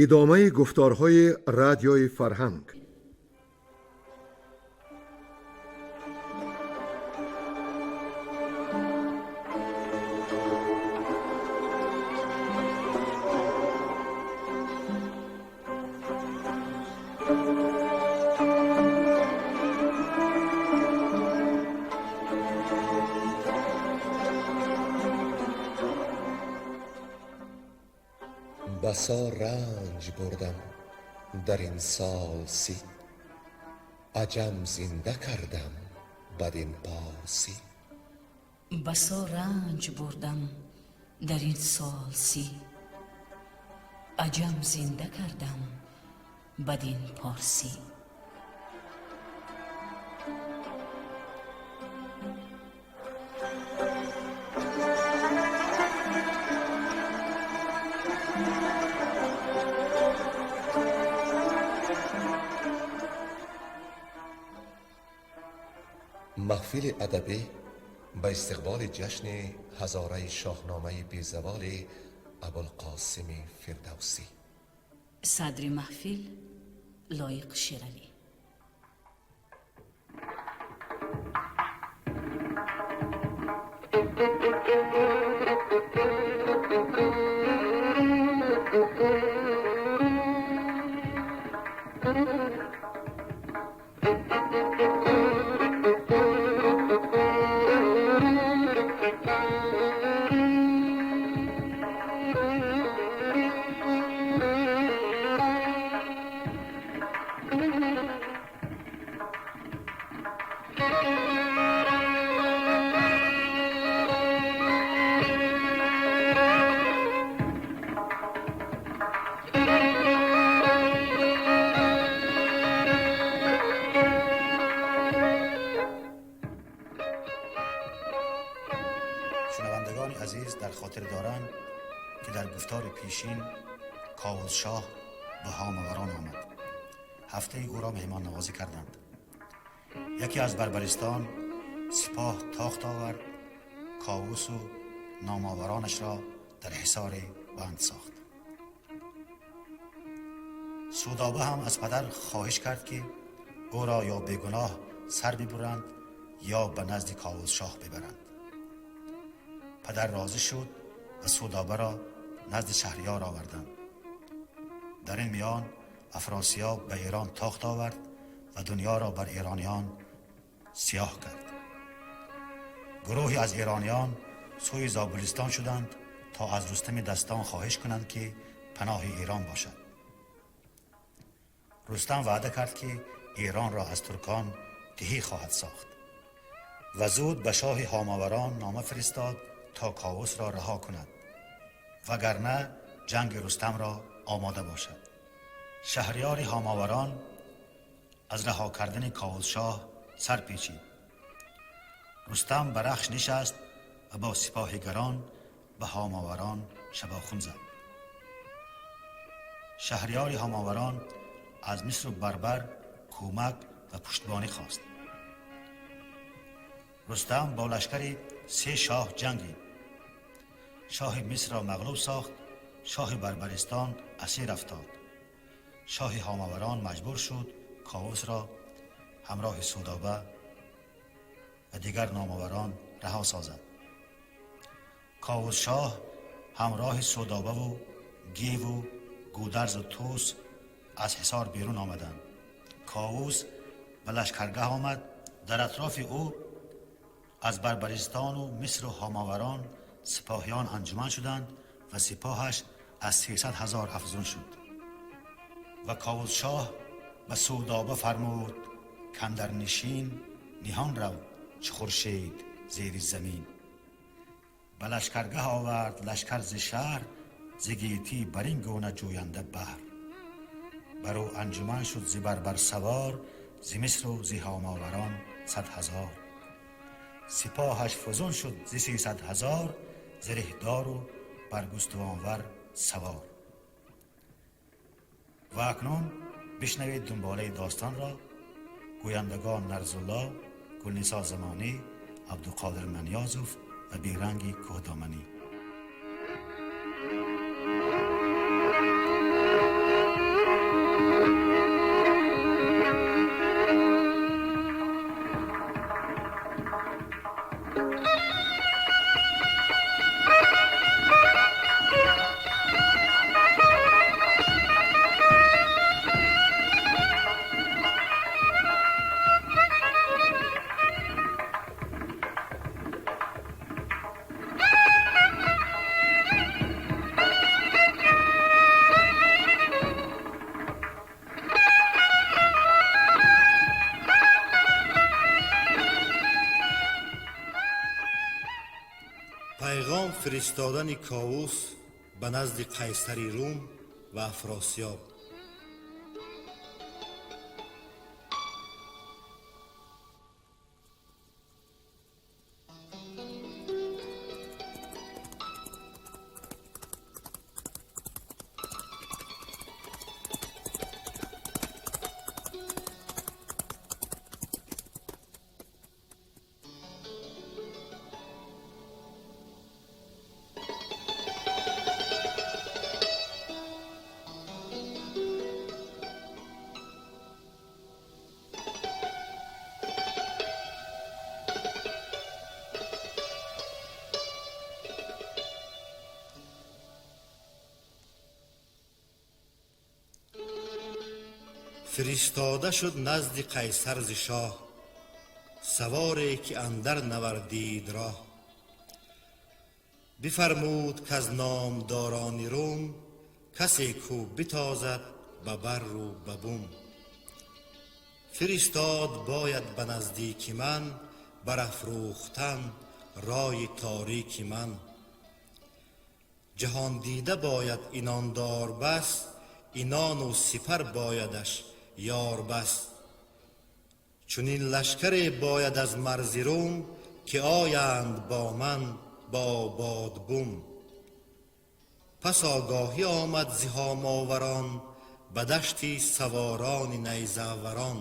Идомаи гуфторҳои Радиои Фарҳанг. Басо ранҷ бурдам дар ин сол 30, аҷам зинда кардам бадин порсӣ. Басо ранҷ бурдам дар ин сол 30, аҷам зинда кардам бадин порсӣ. Маҳфили адабӣ ба истиқболи ҷашни ҳазораи шоҳномаи безаволи Абулқосими Фирдавсӣ. Садри маҳфил Лоиқ Шералӣ. Шунавандагони азиз дар хотир доранд, ки дар гуфтори пешин Ковус шоҳ ба Ҳомаварон омад. Ҳафтаи ӯро меҳмоннавозӣ карданд. Яке аз Барбаристон сипоҳ тохт овард, Ковусу номоваронашро дар ҳисоре банд сохт. Судоба ҳам аз падар хоҳиш кард, ки ӯро ё бегуноҳ сар бибуранд, ё ба назди Ковус шоҳ бибаранд. Падар розӣ шуд ва Судобаро назди шаҳриёр оварданд. Дар ин миён Афросиёб ба Эрон тохт овард ва дунёро бар эрониён сиёҳ кард. Гурӯҳе аз эрониён сӯи Зобулистон шуданд, то аз Рустами Дастон хоҳиш кунанд, ки паноҳи Эрон бошад. Рустам ваъда кард, ки Эронро аз туркон диҳӣ хоҳад сохт ва зуд ба шоҳи Ҳомаварон нома фиристод, то Ковусро раҳо кунад, вагарна ҷанги Рустамро омода бошад. Шаҳриёри Ҳомаварон аз раҳо кардани Ковус-шоҳ сар печид. Рустам ба рахш нишаст ва бо сипоҳигарон ба Ҳомаварон шабохун зад. Шаҳриёри Ҳомаварон аз Мисру Барбар кӯмак ва пуштбонӣ хост. Рустам бо лашкари се шоҳ ҷангид. Шоҳи Мисрро мағлуб сохт, шоҳи Барбаристон асир афтод. Шоҳи Ҳомаварон маҷбур шуд Ковусро ҳамроҳи Судоба ва дигар номоварон раҳо созад. Ковус шоҳ ҳамроҳи Судобаву Геву Гударзу Тус аз ҳисор берун омаданд. Ковус ба лашкаргаҳ омад. Дар атрофи ӯ аз Барбаристону Мисру Ҳомаварон сипоҳиён анҷуман шуданд ва сипоҳаш аз 300 000 афзун шуд. Ва Ковус шоҳ ба Судоба фармуд: кандарнишин ниҳон рав, чӣ хуршед зери замин. Ба лашкаргаҳ овард лашкар зи шаҳр, зи гетӣ бар ин гуна ҷӯянда баҳр. Бар ӯ анҷуман шуд зи барбар савор, зи Мисру зи Ҳомаварон 100 000. Сипоҳаш фузун шуд зи 300 000, зиреҳдору баргустувонвар савор. Ва акнун бишнавед дунболаи достонро. Гӯяндагон Нарзулло, Гулнисо Замонӣ, Абдуқодир Манёзов ва Беранги Кӯҳдоманӣ. Фиристодани Ковус ба назди Қайсари Рум ва Афросиёб. Фиристода шуд назди Қайсар зи шоҳ саворе, ки андар навардид роҳ. Бифармуд, каз номдорони Рум касе кӯ битозад ба барру ба бум. Фиристод бояд ба наздики ман барафрӯхтан рои торики ман. Ҷаҳондида бояд, инондор бас, инону сипар боядаш ёр бас. Чунин лашкаре бояд аз марзи Рум, ки оянд бо ман бо бодбум. Пас огоҳӣ омад зи ҳомоварон ба дашти саворони найзаварон,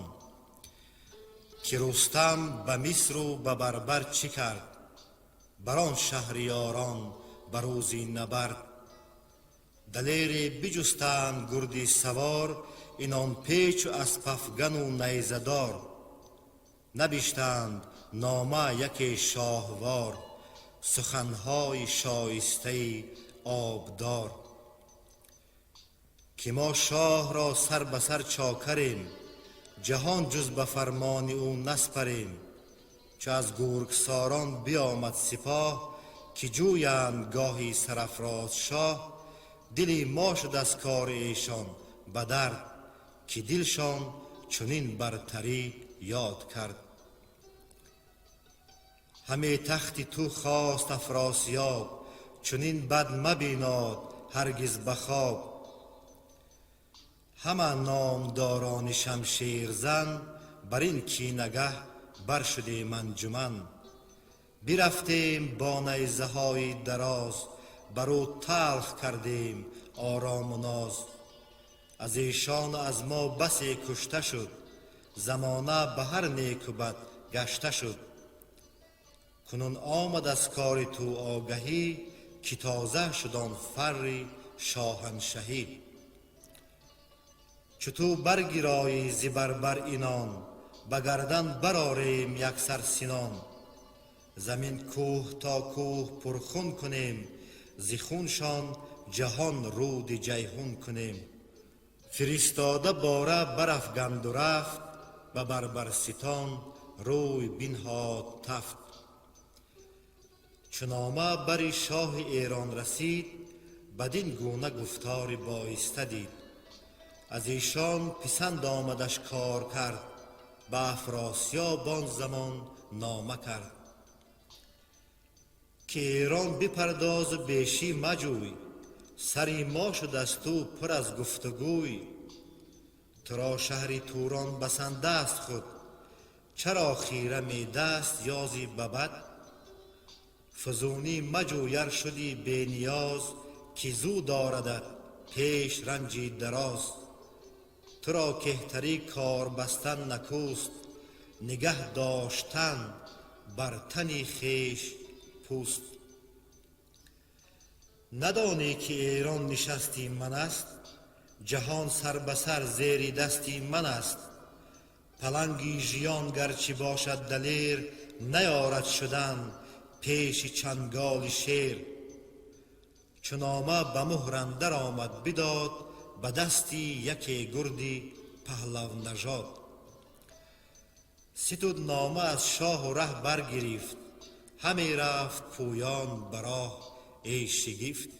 ки Рустам ба Мисру ба Барбар чӣ кард бар он шаҳриёрон ба рӯзи набард. Далере биҷустанд, гурди савор, инонпечу аспафгану найзадор. Набиштанд нома яке шоҳвор, суханҳои шоистаи обдор, ки мо шоҳро сар ба сар чокарем, ҷаҳон ҷуз ба фармони ӯ наспарем. Чу аз гургсорон биомад сипоҳ, ки ҷӯянд гоҳи сарафроз шоҳ, дили мо шуд аз кори эшон ба дард, ки дилшон чунин бартарӣ ёд кард. Ҳаме тахти ту хост Афросиёб, чунин бад мабинод ҳаргиз ба хоб. Ҳама номдорони шамшерзан бар ин кинагаҳ бар шудем анҷуман. Бирафтем бо найзаҳои дароз, бар ӯ талх кардем орому ноз. Аз эшону аз мо басе кушта шуд, замона ба ҳар неку бад гашта шуд. Кунун омад аз кори ту огаҳӣ, ки тоза шуд он фарри шоҳаншаҳӣ. Чу ту баргироӣ зи Барбар инон, ба гардан барорем яксар синон. Замин кӯҳ то кӯҳ пурхун кунем, зи хуншон ҷаҳон руди Ҷайҳун кунем. Фиристода бора барафганду рафт, ба Барбарситон рӯй бинҳод тафт. Чу нома бари шоҳи Эрон расид, бадин гуна гуфтори боиста дид. Аз эшон писанд омадаш кор кард, ба Афросиёб он замон нома кард, ки Эрон бипардозу бешӣ маҷӯй, сари мо шуд аз ту пур аз гуфтугӯй. Туро шаҳри Турон басанда аст худ, чаро хира медаст ёзи ба бад? Фузунӣ маҷӯяр шудӣ бениёз, ки зуд орадат пеш ранҷи дароз. Туро кеҳтарӣ кор бастан накӯст, нигаҳ доштан бар тани хеш пӯст. Надонӣ, ки Эрон нишасти ман аст, ҷаҳон сар ба сар зери дасти ман аст. Паланги жиён гарчи бошад далер, наёрад шудан пеши чанголи шер. Чу нома ба муҳр андар омад, бидод ба дасти яке гурди паҳлавнажод. Ситуд нома аз шоҳу раҳ баргирифт, ҳаме рафт пӯён ба роҳ, эй шигифт.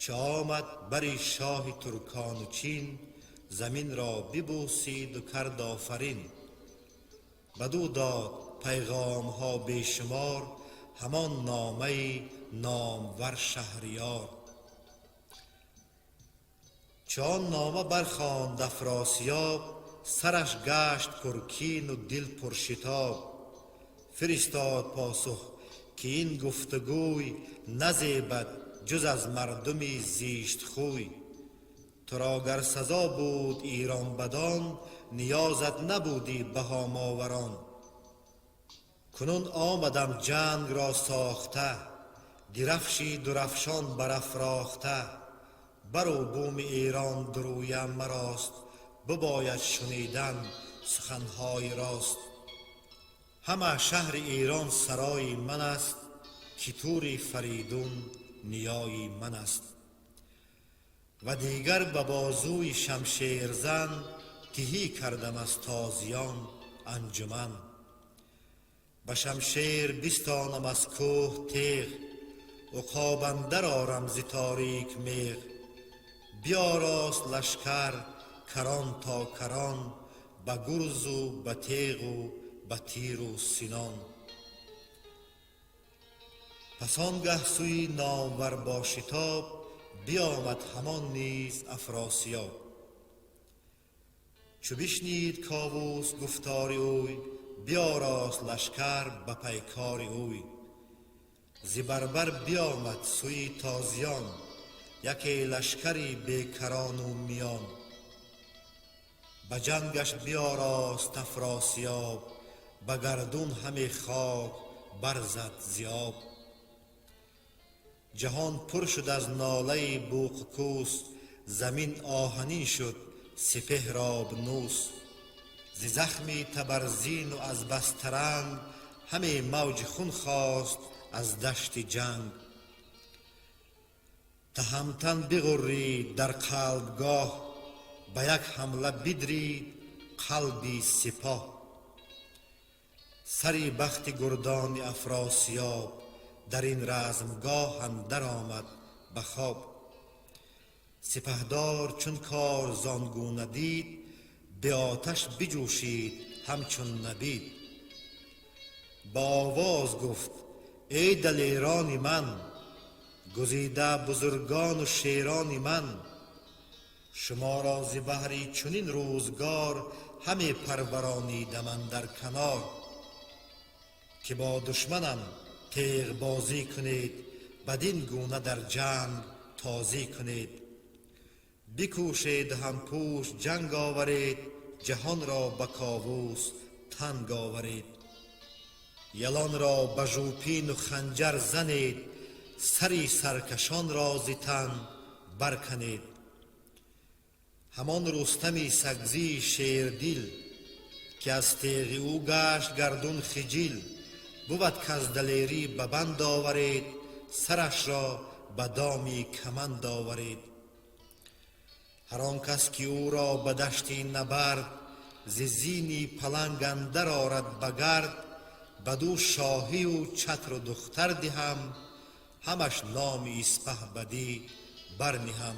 Чу омад бари шоҳи туркону Чин, заминро бибӯсиду кард офарин. Бадӯ дод пайғомҳо бешумор, ҳамон номаи نامور شهریار. چون نامه برخواند افراسیاب، سرش گشت پرکین و دل پرشتاب. فرستاد پاسخ که این گفتگوی، نزیبد جز از مردمی زیشت خوی. تو را گر سزا بود ایران بدان، نیازت نبودی به هاماوران. کنون آمدم جنگ را ساخته، درفشی درفشان برافراخته. بر و بوم ایران درویم مراست، بباید شنیدن سخنهای راست. همه شهر ایران سرای من است، که تور فریدون نیای من است. و دیگر به بازوی شمشیرزن، تهی کردم از تازیان انجمن. به شمشیر بستانم از کوه تیغ، عقاب اندر آرم ز تاریک میغ. بیاراست لشکر کران تا کران، به گرز و به تیغ و به تیر و سنان. پس آنگه سوی نامور با شتاب، بیامد همان نیز افراسیاب. چو بشنید کاووس گفتار اوی، بیاراست لشکر به پیکار اوی. ز بربر بیامد سوی تازیان، یکی لشکری بیکران و میان. به جنگش بیاراست افراسیاب، به گردون همی خاک برزد ز آب. جهان پر شد از ناله بوق کوس، زمین آهنین شد سپهر آبنوس. ز زخم تبرزین و از بس ترنگ، همی موج خون خاست از دشت جنگ. تهمتن بغرید در قلبگاه، به یک حمله بدرید قلبی سپاه. سری بخت گردان افراسیاب، در این رزمگاه اندر آمد به خواب. سپهدار چون کار زان گونه دید، به آتش بجوشید همچون نبید. با آواز گفت ای دلیران من، گزیده بزرگان و شیران من. شما را ز بهر چنین روزگار، همی پرورانیدم اندر کنار. که با دشمنم تیغ بازی کنید، بدین گونه در جنگ تازی کنید. بکوشید همپوش جنگ آورید، جهان را به کاووس تنگ آورید. یلان را به ژوپین و خنجر زنید، سری سرکشان را ز تن برکنید. همان رستمی سگزی شیردل، که از تیغ او گشت گردون خجیل. بود کز دلیری به بند آورید، سرش را به دامی کمند آورید. هر آن کس که او را به دشت نبرد، ز زینی پلنگ اندر آرد به گرد. بدو شاهی و چتر و دختر دهم، همش نام اسپهبدی برنهم.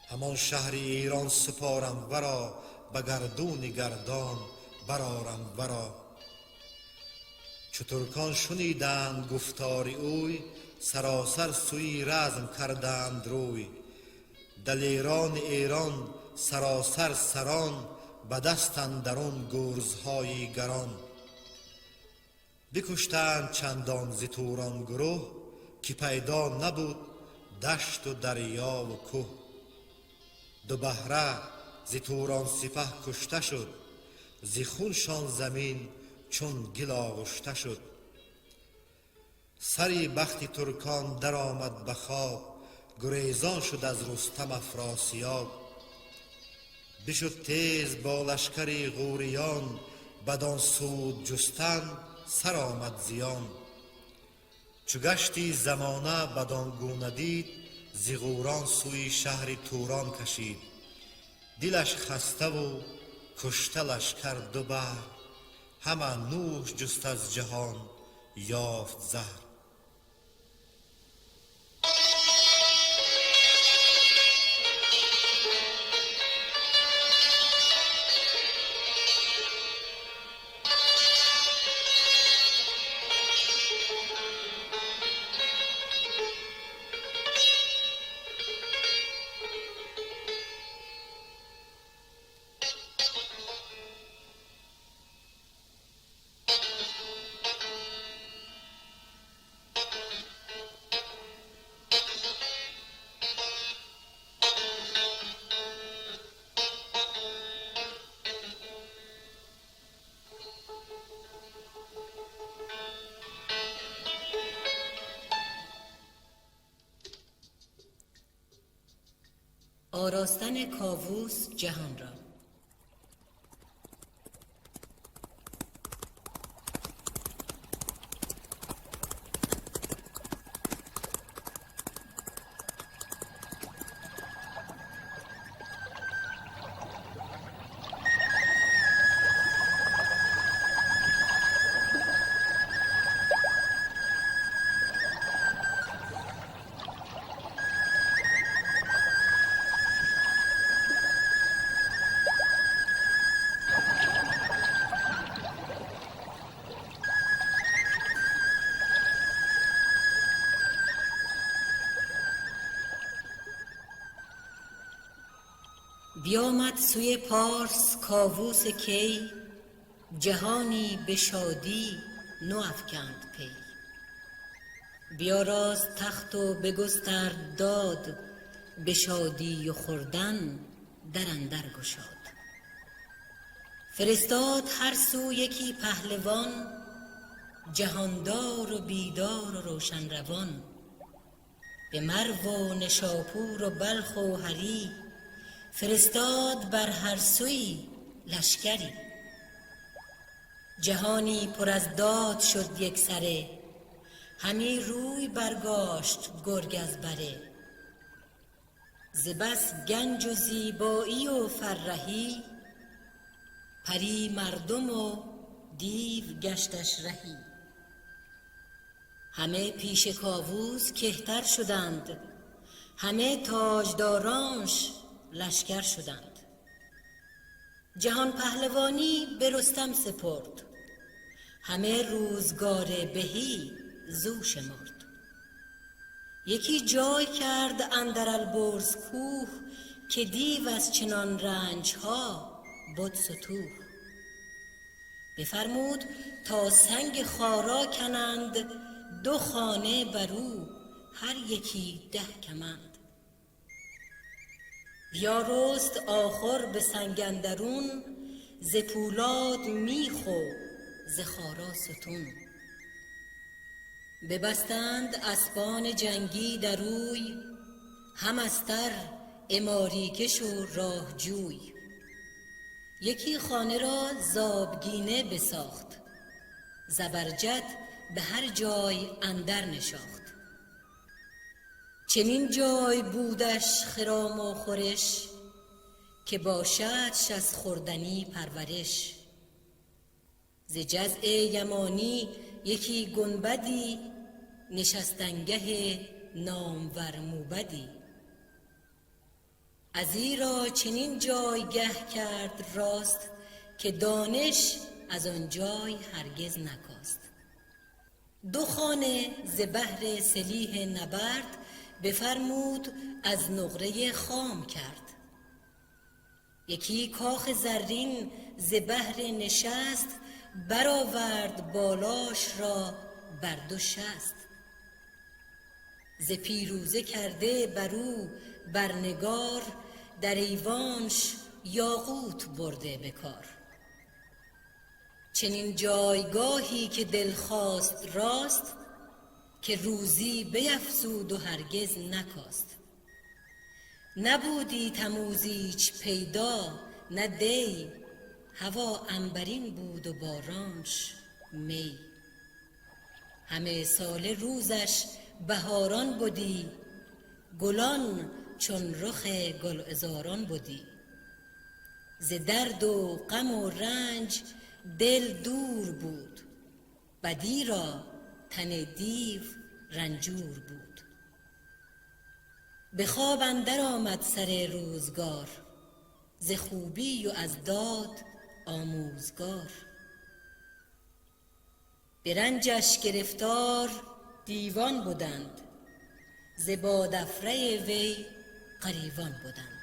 همان شهر ایران سپارم ورا، به گردون گردان برآرم ورا. چو ترکان شنیدند گفتار اوی، سراسر سوی رزم کردند روی. دلیران ایران سراسر سران، به دست اندرون گرزهای گران. بکشتند چندان ز توران گروه، که پیدا نبود دشت و دریا و کوه. دو بهره ز توران سپه کشته شد، ز خونشان زمین چون گل آغشته شد. سری بخت ترکان در آمد به خواب، گریزان شد از رستم افراسیاب. بشد تیز با لشکر غوریان، بدان سود جستن سر آمد زیان. چو گشتی زمانه بدان گونه دید، ز غوران سوی شهر توران کشید. دلش خسته و کشته لشکر دو بهر، همه نوش جست از جهان یافت زهر. آراستن کاووس جهان را. بیامد سوی پارس کاووس کی، جهانی به شادی نو افکند پی. بیاراست تخت و بگسترد داد، به شادی و خوردن در اندر گشاد. فرستاد هر سو یکی پهلوان، جهاندار و بیدار و روشن روان. به مرو و نشاپور و بلخ و هری، فرستاد بر هر سویی لشکری. جهانی پر از داد شد یک سره، همی روی برگاشت گرگ از بره. ز بس گنج و زیبایی و فرهی، پری مردم و دیو گشتش رهی. همه پیش کاووس کهتر شدند، همه تاجدارانش لشکر شدند. جهان پهلوانی به رستم سپرد، همه روزگار بهی زو شمرد. یکی جای کرد اندر البرز کوه، که دیو از چنان رنج ها بد ستوه. بفرمود تا سنگ خارا کنند، دو خانه برو هر یکی 10 کمند. بیارست آخر به سنگ اندرون، ز پولاد میخ و ز خارا ستون. ببستند اسپان جنگی دروی، هم استر عماری کش و راهجوی. یکی خانه را زابگینه بساخت، زبرجد به هر جای اندر نشاخت. چنین جای بودش خرام و خورش، که باشدش از خوردنی پرورش. ز جزع یمانی یکی گنبدی، نشستنگه نامور موبدی. ازیرا چنین جایگه کرد راست، که دانش از آن جای هرگز نکاست. دو خانه ز بهر سلیح نبرد، بفرمود از نقره خام کرد. یکی کاخ زرین ز بهر نشست، برآورد بالاش را بر دو شست. ز پیروزه کرده برو برنگار، در ایوانش یاقوت برده به کار. چنین جایگاهی که دل خواست راست، که روزی بیفزود و هرگز نکاست. نبودی تموز ایچ پیدا نه دی، هوا عنبرین بود و بارانش می. همه ساله روزش بهاران بدی، گلان چون رخ گلعذاران بدی. ز درد و غم و رنج دل دور بود، بدی را تن دیو رنجور بود. به خواب اندر آمد سر روزگار، ز خوبی و از داد آموزگار. به رنجش گرفتار دیوان بودند، ز بادافره وی غریوان بودند.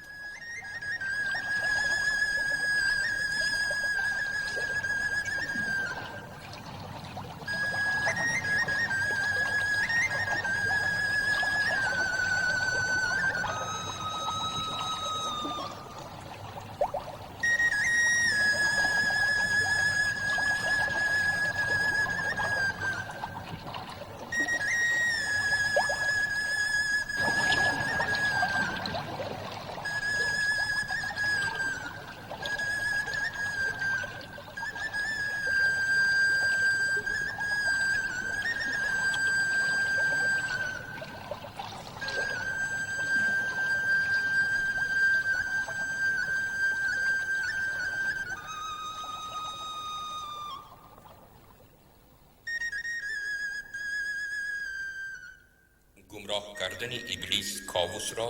Гумроҳ кардани Иблис Ковусро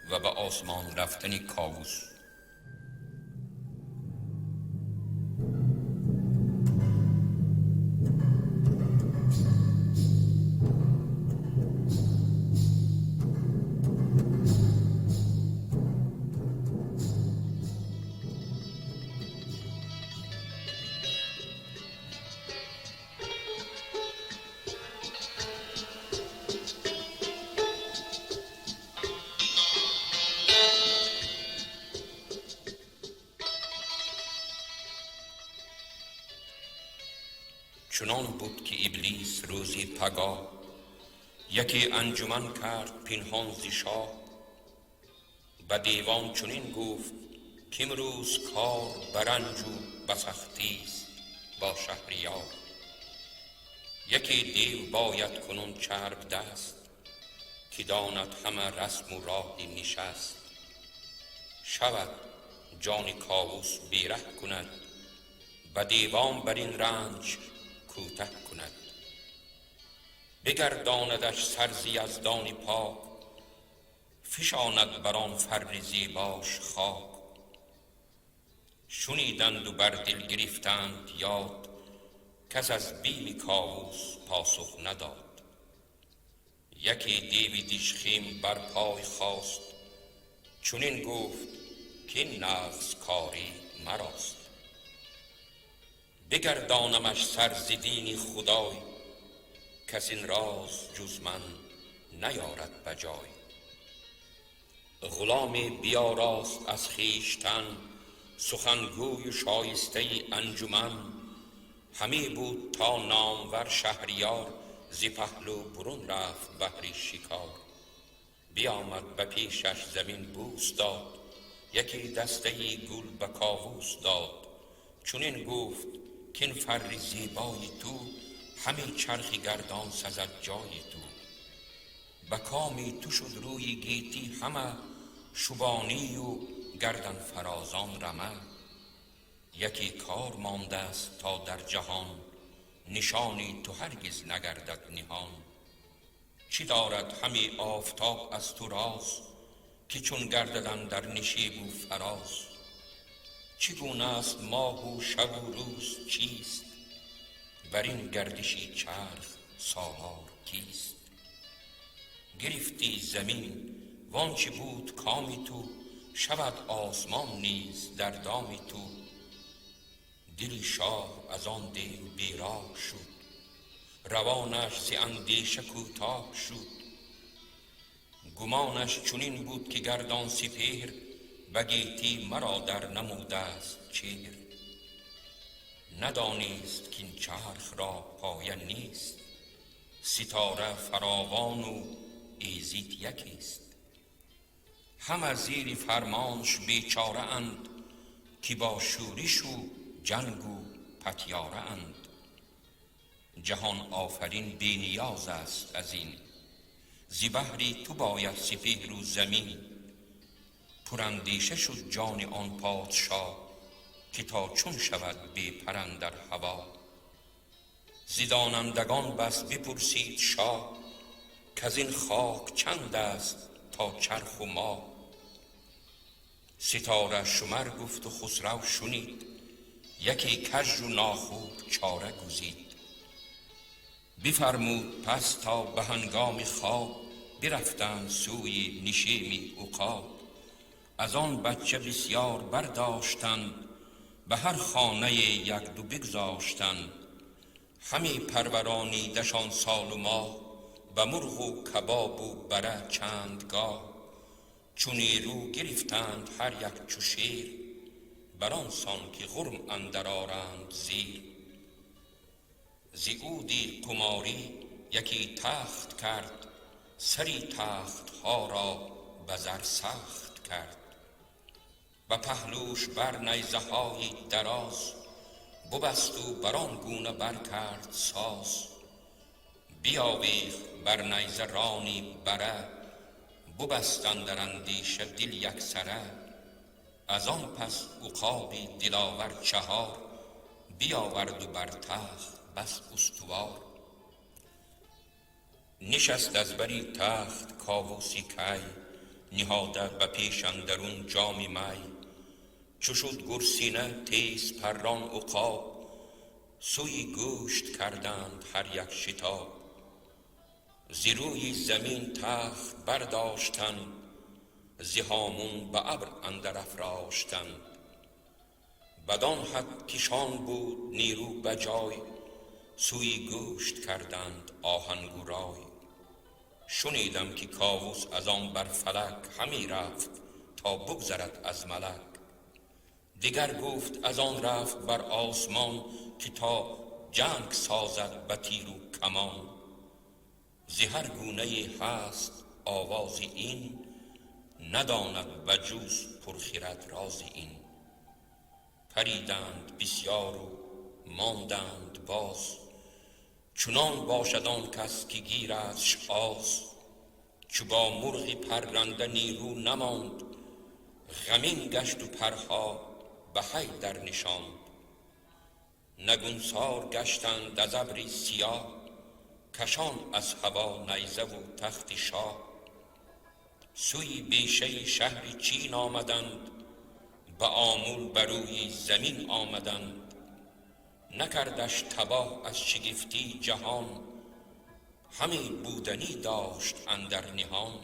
ва ба осмон рафтани Ковус. Чунон буд, ки Иблис рӯзи пагоҳ яке анҷуман кард пинҳон зи шоҳ. Ба девон чунин гуфт, кимрӯз кор ба ранҷу ба сахтист бо шаҳриёр. Яке дев бояд кунун чарб даст, ки донад ҳама расму роҳи нишаст. Шавад ҷони Ковус бераҳ кунад, ба девон бар ин ранҷ кӯтаҳ кунад. Бигардонадаш сар зи яздони пок, фишонад бар он фарри зебош хок. Шуниданду бар дил гирифтанд ёд, кас аз бими Ковус посух надод. Яке деви дишхим бар пой хост, чунин гуфт, ки ин нағз корӣ марост. Бигардонамаш сар зи дини худой, кас ин роз ҷуз ман наёрад ба ҷой. Ғуломе биёрост аз хештан, сухангӯю шоистаи анҷуман. Ҳаме буд то номвар шаҳриёр зи паҳлӯ бурун рафт баҳри шикор. Биомад ба пешаш, замин бӯс дод, яке дастаи гул ба Ковус дод. Чунин гуфт, кин фарри зебои ту ҳаме чархи гардон сазад ҷои ту. Ба коми ту шуд рӯи гетӣ ҳама, шубонию гарданфарозон рама. Яке кор мондааст то дар ҷаҳон нишони ту ҳаргиз нагардад ниҳон. Чӣ дорад ҳаме офтоб аз ту роз, ки чун гардад андар нишебу фароз? Чӣ гуна аст моҳу шабу рӯз чист? Бар ин гардиши чарх солор кист? Гирифтӣ замин вончи буд коми ту, шавад осмон низ дар доми ту. Дили шоҳ аз он дев бероҳ шуд, равонаш зи андеша кӯтоҳ шуд. Гумонаш чунин буд, ки гардон сипеҳр ба гетӣ маро дар намудааст чеҳр. Надонист, кин чарх ро поя нест, ситора фаровону эзид якест. Ҳама зери фармонш бечораанд, ки бо шӯришу ҷангу патёраанд. Ҷаҳон офарин бениёз аст аз ин, зи баҳри ту бояд сипеҳру замин. Пурандеша шуд ҷони он подшоҳ, ки то чун шавад бепар андар ҳаво. Зи донандагон бас бипурсид шоҳ, каз ин хок чанд аст то чарху моҳ. Ситора шумар гуфту хусрав шунид, яке кажу нохуб чора гузид. Бифармуд пас, то ба ҳангоми хоб бирафтанд сӯи нишеми уқоб. Аз он бача бисёр бардоштанд, ба ҳар хонае якду бигзоштанд. Ҳаме парваронидашон солу моҳ, ба мурғу кабобу бара чанд гоҳ. Чу нерӯ гирифтанд ҳар як чу шер, бар он сон ки ғурм андар оранд зер. Зи уди қуморӣ яке тахт кард, сари тахтҳоро ба зар сахт кард. Ба паҳлӯш бар найзаҳои дароз бубасту бар он гуна баркард соз. Биёвехт бар найза рони бара, бубаст андар андеша дил яксара. Аз он пас уқоби диловар чаҳор биёварду бар тахт баст устувор. نشست از بری تخت کاووسی کی، نهاده به پیش اندرون جامی می. چو شد گرسینه تیز پران عقاب، سوی گوشت کردند هر یک شتاب. ز روی زمین تخت برداشتند، ز هامون به ابر اندر افراشتند. بدان حد کشان بود نیرو بجای، سوی گوشت کردند آهنگ و رای. شنیدم که کاووس از آن بر فلک، همی رفت تا بگذرد از ملک. دگر گفت از آن رفت بر آسمان، که تا جنگ سازد به تیر و کمان. ز هر گونه هست آواز این، نداند بجز پرخرد راز این. پریدند بسیار و ماندند باز، چنان باشد آن کس که گیردش آز. چو با مرغ پرنده نیرو نماند، غمین گشت و پرها به هی در نشاند. نگونسار گشتند از ابری سیاه، کشان از هوا نیزه و تخت شاه. سوی بیشه شهر چین آمدند، به آمول بروی زمین آمدند. نکردش تباه از شگفتی جهان، همی بودنی داشت اندر نهان.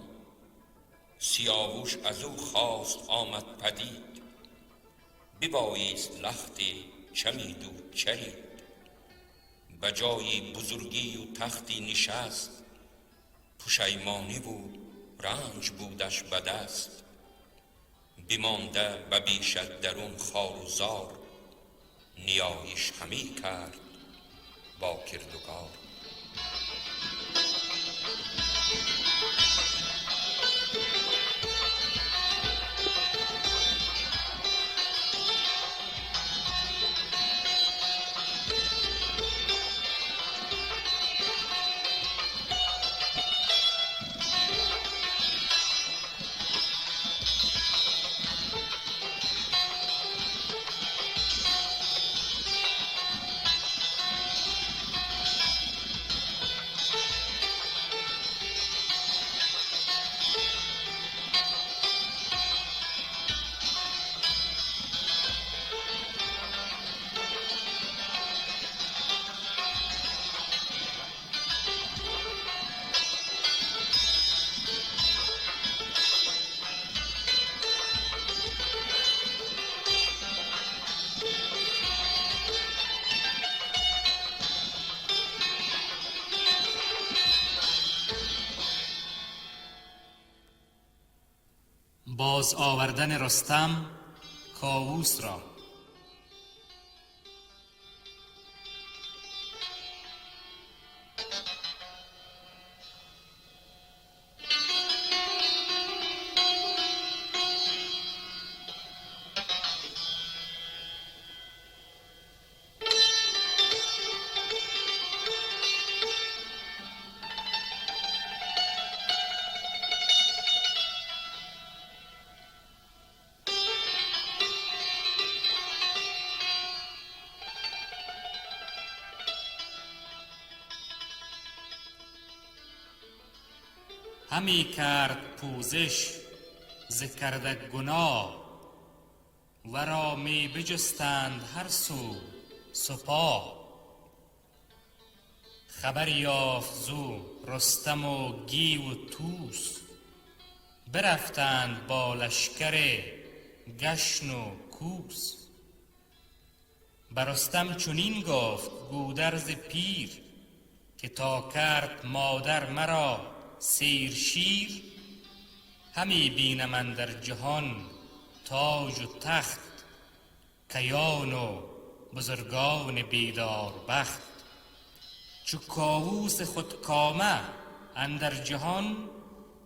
سیاوش از او خواست آمد پدید، ببایست لخت چمید و چرید. به جای بزرگی و تختی نشست، پشیمانی و رنج بودش به دست. بمانده به بیشه درون خوار و زار، نیایش همی کرد با کردگار. باز آوردن رستم کاووس را. همی کرد پوزش ز کرده گناه، ورا می بجستند هر سو سپاه. خبر یافت زو رستم و گیو و طوس، برفتند با لشکر گشن و کوس. بر رستم چنین گفت گودرز پیر، که تا کرد مادر مرا سیر شیر. همی بینم اندر جهان تاج و تخت، کیان و بزرگان بیدار بخت. چو کاووس خودکامه اندر جهان،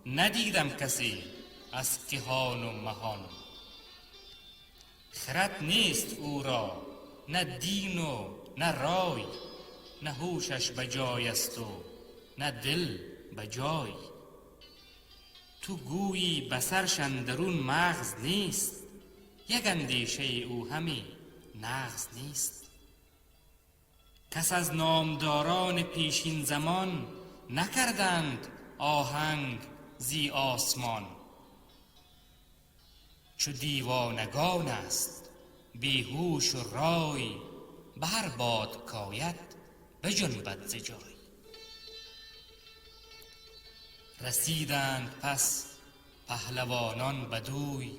ندیدم کسی از کهان و مهان. خرد نیست او را نه دین و نه رای، نه هوشش به جای است و نه دل به جای. تو گویی به سرش اندرون مغز نیست، یک اندیشه او همی نغز نیست. کس از نامداران پیشین زمان، نکردند آهنگ زی آسمان. چو دیوانگان است بیهوش و رای، به هر باد کاید بجنبد ز جای. رسیدند پس پهلوانان بدوی،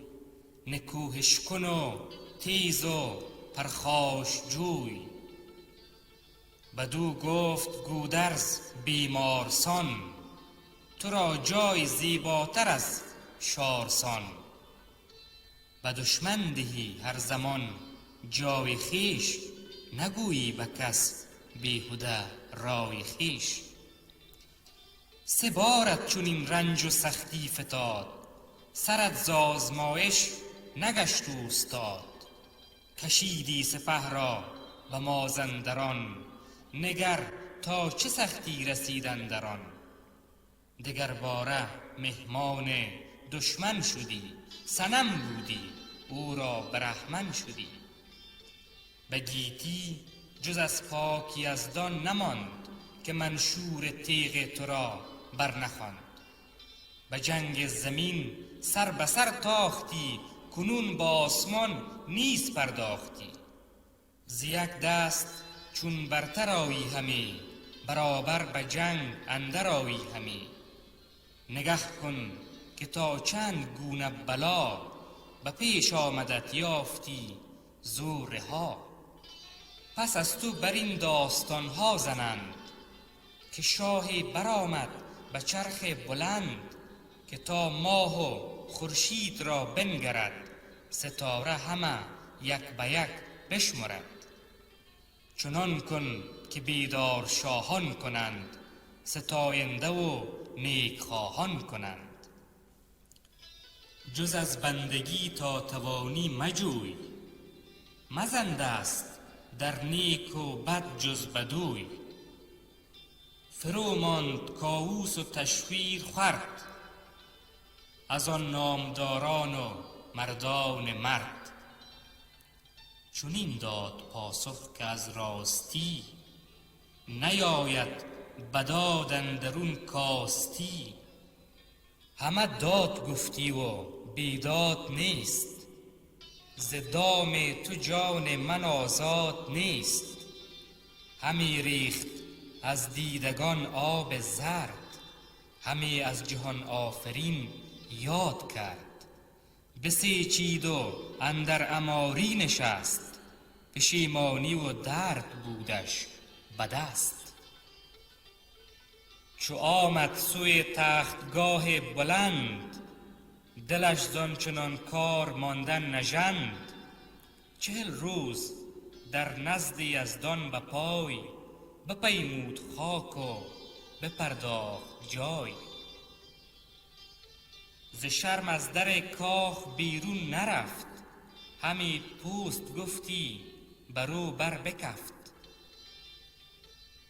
نکوهش کن و تیز و پرخاش جوی. بدو گفت گودرز بیمارسان، تو را جای زیباتر از شارسان. به دشمن دهی هر زمان جای خویش، نگویی به کس بیهده رای خویش. سه بارت چنین رنج و سختی فتاد، سرت ز آزمایش نگشت اوستاد. کشیدی سپه را به مازندران، نگر تا چه سختی رسید اندر آن. دگر باره مهمان دشمن شدی، صنم بودی او را برهمن شدی. به گیتی جز از پاک یزدان نماند، که منشور تیغ تو را بر نخواند. به جنگ زمین سر به سر تاختی، کنون با آسمان نیز پرداختی. ز یک دست چون برتر آیی همی، برابر به جنگ اندر آیی همی. نگه کن که تا چند گونه بلا، به پیش آمدت یافتی زو رها. پس از تو بر این داستان ها زنند، که شاهی برآمد به چرخ بلند. که تا ماه و خورشید را بنگرد، ستاره همه یک به یک بشمرد. چنان کن که بیدار شاهان کنند، ستاینده و نیک خواهان کنند. جز از بندگی تا توانی مجوی، مزن دست در نیک و بد جز بدوی. فرو ماند کاووس و تشویر خورد، از آن نامداران و مردان مرد. چنین داد پاسخ که از راستی، نیاید بداد اندرون کاستی. همه داد گفتی و بیداد نیست، ز دام تو جان من آزاد نیست. همی ریخت از دیدگان آب زرد، همی از جهان آفرین یاد کرد. بسیچید و اندر عماری نشست، پشیمانی و درد بودش به دست. چو آمد سوی تختگاه بلند، دلش زان چنان کار ماندن نژند. 40 روز در نزد یزدان به پای، بپیمود خاک و بپرداخت جای. ز شرم از در کاخ بیرون نرفت، همی پوست گفتی برو بر بکفت.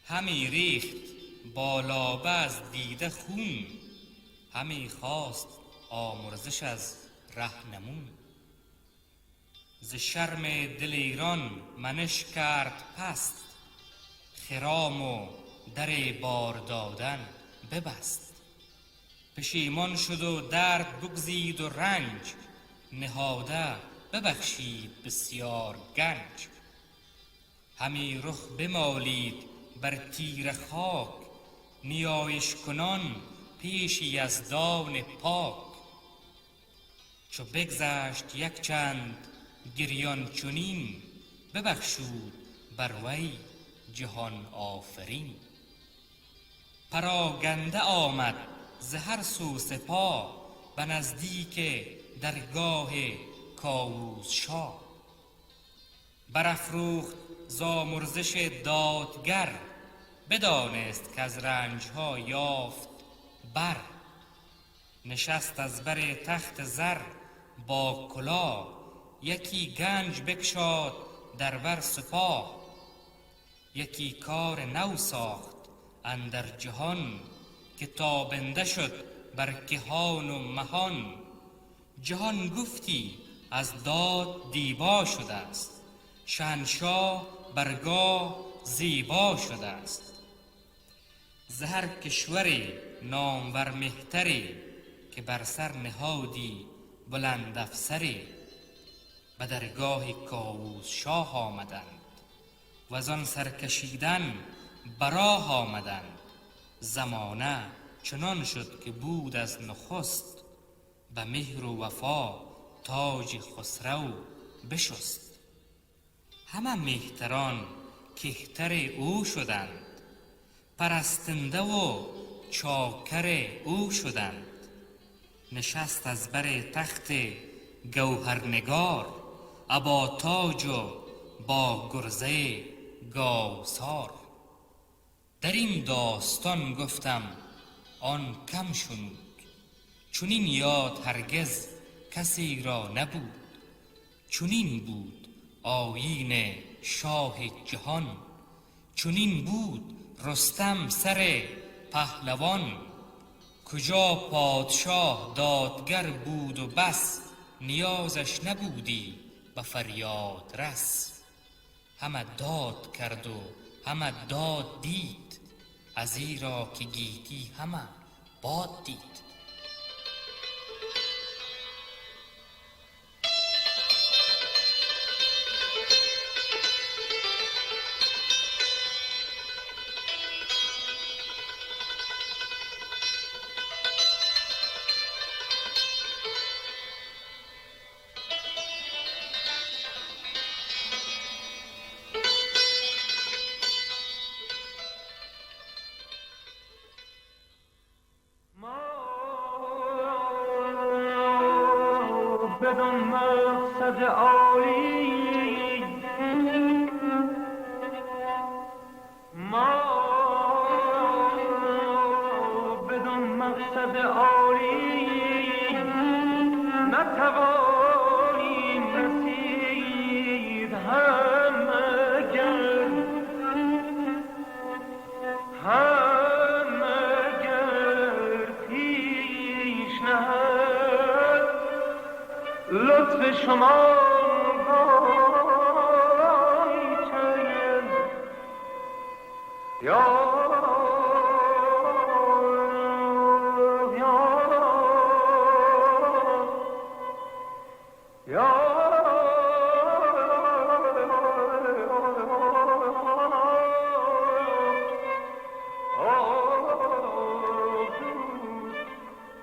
همی ریخت با لابه از دیده خون، همی خواست آمرزش از رهنمون. ز شرم دلیران منش کرد پست، خرام و در بار دادن ببست. پشیمان شد و درد بگزید و رنج، نهاده ببخشید بسیار گنج. همی رخ بمالید بر تیره خاک، نیایش کنان پیش یزدان پاک. چو بگذشت یک چند گریان چنین، ببخشود بر وی جهان آفرین. پراگنده آمد ز هر سو سپاه، به نزدیک درگاه کاووس شاه. برافروخت ز آمرزش دادگر، بدانست کز رنجها یافت بر. نشست از بر تخت زر با کلاه، یکی گنج بگشاد در بر سپاه. یکی کار نو ساخت اندر جهان، که تابنده شد بر کهان و مهان. جهان گفتی از داد دیبا شده است، شهنشاه برگاه زیبا شده است. ز هر کشوری نامور مهتری، که بر سر نهادی بلند افسری. به درگاه کاووس شاه آمدند، وزان سرکشیدن براه آمدند. زمانه چنان شد که بود از نخست، به مهر و وفا تاج خسرو بشست. همه مهتران کهتر او شدند، پرستنده و چاکر او شدند. نشست از بر تخت گوهرنگار، ابا تاج و با گرزه گاوسار. در این داستان گفتم آن کم شنود، چنین یاد هرگز کسی را نبود. چنین بود آیین شاه جهان، چنین بود رستم سر پهلوان. کجا پادشاه دادگر بود و بس، نیازش نبودی به فریاد رس. همه داد کرد و همه داد دید، ازیرا که گیتی همه باد دید. بدان مقصد عالی، ما بدان مقصد عالی نتوانیم رسید، هم اگر هم اگر پیش نهد لطف شما گاهی چند. یا یا یا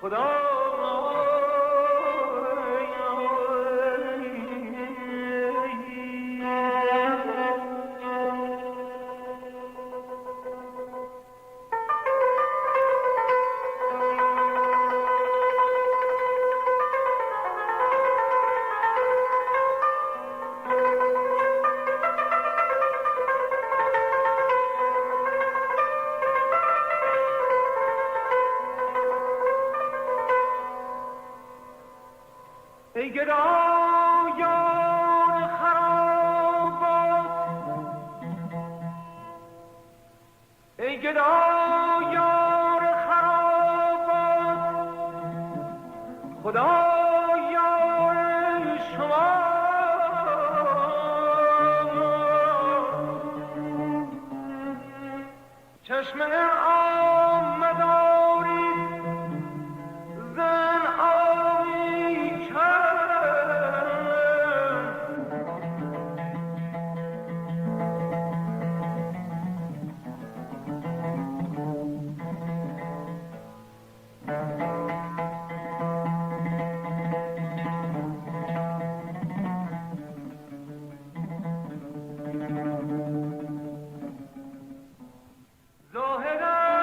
خدا. ای گدایان خرابات، ای گدایان خرابات، خدا یار شما. چشم عام مدارید زن آبی چند. ظاهرا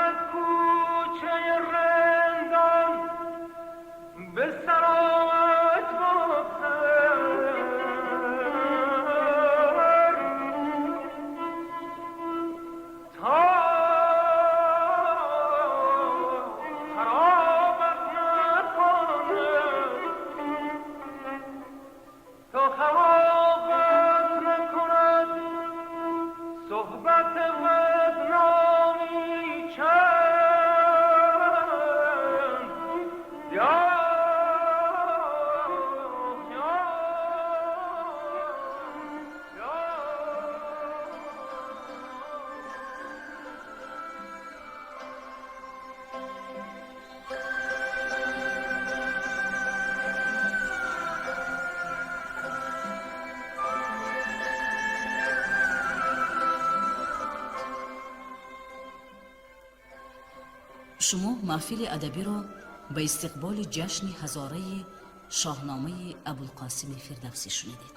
Шумо маҳфили адабиро ба истиқболи ҷашни ҳазораи Шоҳномаи Абулқосими Фирдавсӣ шунидед.